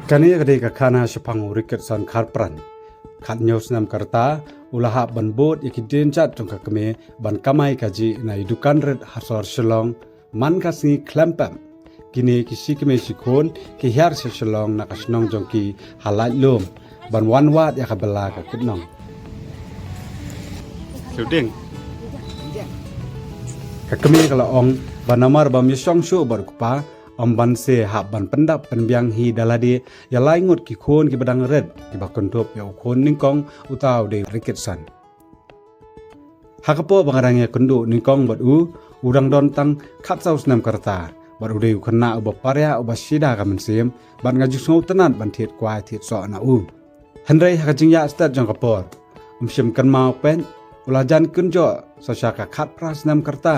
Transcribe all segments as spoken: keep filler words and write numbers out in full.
Kane ka dei ka khana shaphang u Ricketson Kharpran. Khathynñiew snem ka rta, u la hap ban bud ïa ki dienjat jong ka kmie ban kamai kajih na i dukan rit ha sor Shillong, man ka sngi khlem pep. Kine ki shi kmie shi khun ki hiar sha Shillong na ka shnong jong ki ha Laitlum ban wan wad ïa ka bylla ka kitnong. Ka kmie ka la ong ba namar bam ïashong shuh bad u kpa, ym banse hap ban pyndap pynbiang hi da lade ïa lai ngut ki khun kiba dang rit kiba kynthup ïa u khun nyngkong, uta u dei u Ricketson. Ha ka por ba nga dang ïakynduh nyngkong bad u, u dang don tang khatsaw snem ka rta bad u dei u khynnah uba pariah uba shida ka mynsiem bad nga ju sngewtynnat ban thied kwai thied soh na u. Hynrei ha ka jingïaid stet jong ka por, ym shym kynmaw peit, u la jan kynjoh sa sha ka khatphra snem ka rta.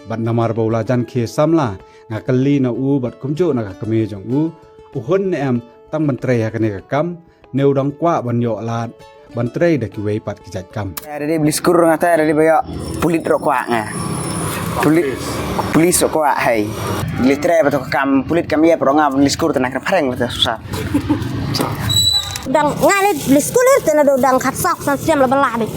Bad namar ba u la jan khie samla, nga kylli na u bad kumjuh na ka kmie jong u, u hun ne em tang ban trei ha kane ka kam, ne u dang kwah ban ïoh lad ban trei da kiwei pat ki jait kam. Te ready bli skur nga te ready ba ïoh pulit rok kwah nga. Pulit, pulis rok kwah hai. Bli trei ba to ka kam pulit kam ïa pro nga bli skur te na kena phareng ba te susah. Dang nga le bli skur te na do dang khatsaw khatsan snem la belah bit.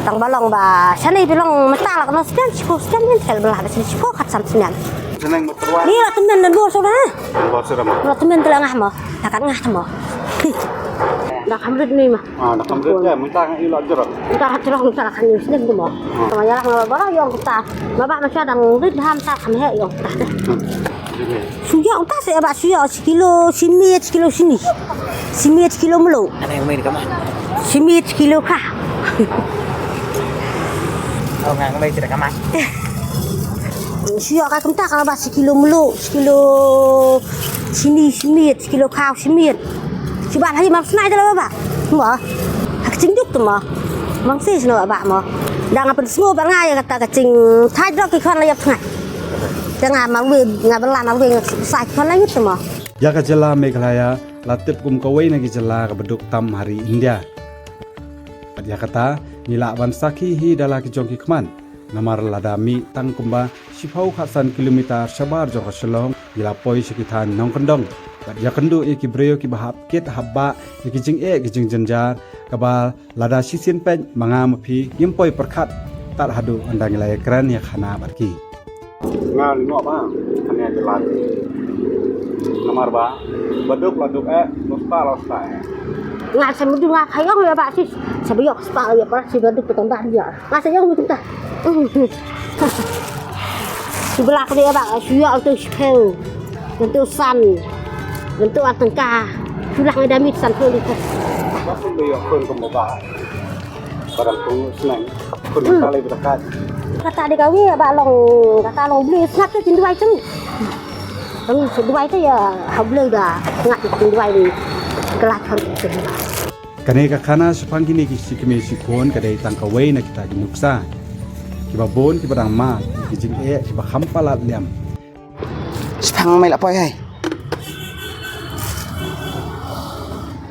Dang ba long ba shane ba long mata la kena snem shiko snem yin tel belah bit shiko khatsan snem. Seneng ba terwa. Ni la temen dan bor sudah. Bor sudah ma. La temen telah ngah ma. Takat ngah te ma. Dah kamrit ni ma. Ah, dah kamrit ya, minta ngai ila jeruk. Minta jeruk, minta lah kan ni snem tu ma. Sama ya lah ngala bara yang kita. Ma ba ma sha dang rit ham ta kam he yang kita. Shuya uta se ba shuya sekilo simiet sekilo sini. Simiet sekilo melo. Ana yang main kaman. Simiet sekilo ka. Oh, ngai ngai tidak kaman. Shuya ka kumta ka ba sekilo melo, sekilo sini simiet, sekilo khaw simiet. Shuba lagi mam snai dala ba. Mo. Hak cingduk tu mo. Mang si sno ba mo. Dang apa sngo ba ngai kata ka cing thai dok ki khon la yap ngai. Tengah marwe nga bela marwe nga sai khon la yut tu mo. Ïa ka jylla Meghalaya la tip kum kawei na ki jylla kaba duk tam ha ri India. Bad ïa kata ngi lah ban sakhi hi da la ki jong ki khmat. Namar lada mih tang kumba shiphew khatsan kilometer shabar jong ka Shillong, ngi la poi sha ki thaiñ nongkyndong bad ïakynduh ïa ki briew kiba hap kit hap bah ïa ki jingeh ki jingjynjar, kaba lada shisien peit ma nga ma phi ngim poi pyrkhat tad haduh ynda ngi la ïakren ïakhana bad ki. Nga lyngngoh ba kane ka jylla. Namar ba ba duk la duk eh, ba spah la spah eh. Nga sa mudui nga khayong ïa ba sis. Sa ba ïoh spah ïa ba sis ba duk ba tang ba ïa. Nga sa ïoh mudui ta. Shu ba la ka ïa ba shu ïoh tu shiphew. Ngan tu san. Ngan tu ar tyngka. Shu lah nga da mit san phew li ka. Ba shu ba ïoh khun kum ba. Barang pun senang. Pun kali berkat. Kata di kawi ba long kata long beli snap tu jin duai tu. Kami seduai tu ya ha beli ba snap tu jin duai ni. Kelas kan tu. Kane ka khana shaphang kine ki shi kmie shi khun ka dei tang kawei na kita ki nuksa kiba bun kiba dang mad ki jingeh kiba kham palat liam. Shipang mai la poi hai.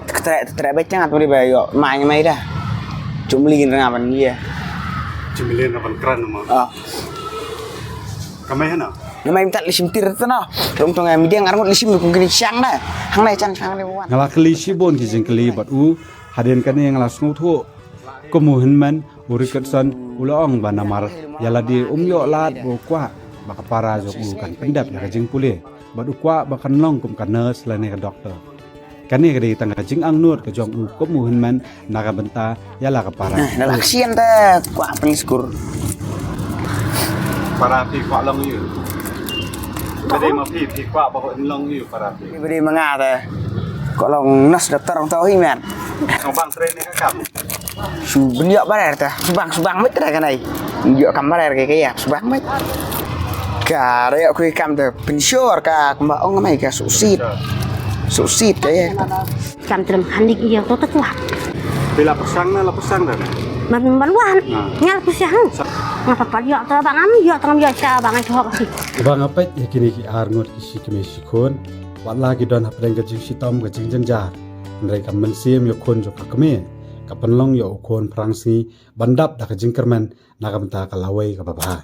Tre tre ba chang tu ba yo mai mai da. Chumli ngin nga ban ye. Chumli na ban kran ma. Ah. Kamai hana. Namai minta lishim tir tana. Rong tong mi deng arngut lishim ku kini chang da. Hang nai chang chang ni wan. Nga la kylli shibun ki jingkylli bad u hadien kane nga la sngewthuh. Kum u hynmen u Ricketson u la ong ba namar ïa lade um ïoh lad ba u kwah ba ka para jong u kan pyndep ïa ka jingpule bad u kwah ba kan long kum ka nurse lane ka doktor. Kane ka dei tang ka jingangnud ka jong u kum u hynmen na ka bynta ïa la ka para. Na la ksien te kwah pynlih skur. Para phi kwah long ïa u. Ka dei ma phi phi kwah ba long ïa u para phi. Ba dei ma nga te kwah long nurse doktor ong to hi men. Shu bynïoh barer ta, shu bang, shu bang met ta ka nai. Bynïoh kam barer ka ka ïa, shu bang met. Ka reo ku kam ta pynshor ka kumba ong mai ka susit. Susit ka ïa. Kam trem khanik ïa to ta kwah. Bila pyrshang na la pyrshang dah. Man man wan. Nga la pyrshang. Nga pa pa ïoh ta bang am ïoh tang ïoh cha bang ai thok si. Bang apet ïa kini ki arngut ki shi kmie shi khun. Wat la ki don hapdeng ka jingshitom ka jingjynjar. Hynrei ka mynsiem ïa khun jong ka kmie ka pynlong ïa u khun phrang sngi ban dap da ka jingkyrmen na ka bynta ka lawei kaba bha.